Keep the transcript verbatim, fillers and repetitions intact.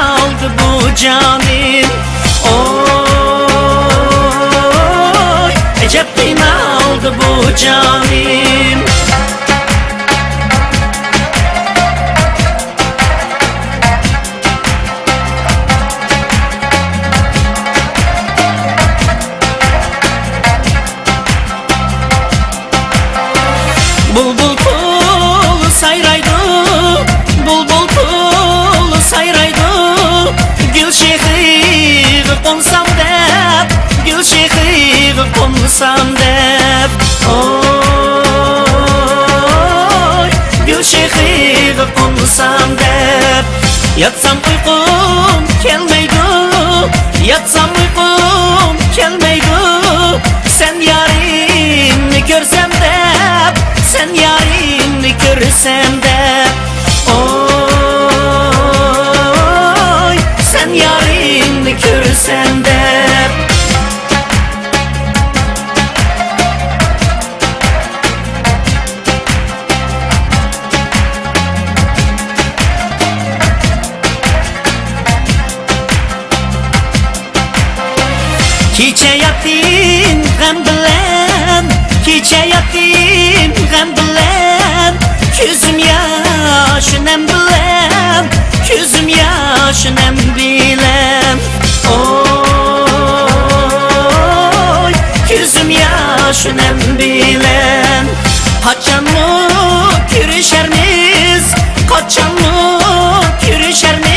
ئالدى بۇ جانىم. ئوي، ئەجەب قىينالدى بۇ جانىم. بۇلبۇل پۇل سايرايدۇ، بۇلبۇل پۇل سايرايدۇ، گۈل شېخىغا قونسام دەپ، گۈل شېخىغا قونسام دەپ. ئوي، گۈل شېخىغا قونسام دەپ. ياتسام ئۇيقۇم كەلمەيدۇ، ياتسام ئۇيقۇم كەلمەيدۇ. سەن يارىمنى كۆرسەم دەپ، سەن يارىمنى كۆرسەم دەپ. ئوي، سەن يارىمنى كۆرسەم دەپ. كېچە ياتتىم غەم بىلەن، كېچە ياتتىم غەم بىلەن، كۆزۈم ياش نەم بىلەن، كۆزۈم ياش نەم بىلەن. ئوي، كۆزۈم ياش نەم بىلەن. قاچانمۇ كۆرۈشەرمىز، قاچانمۇ كۆرۈشەرمىز؟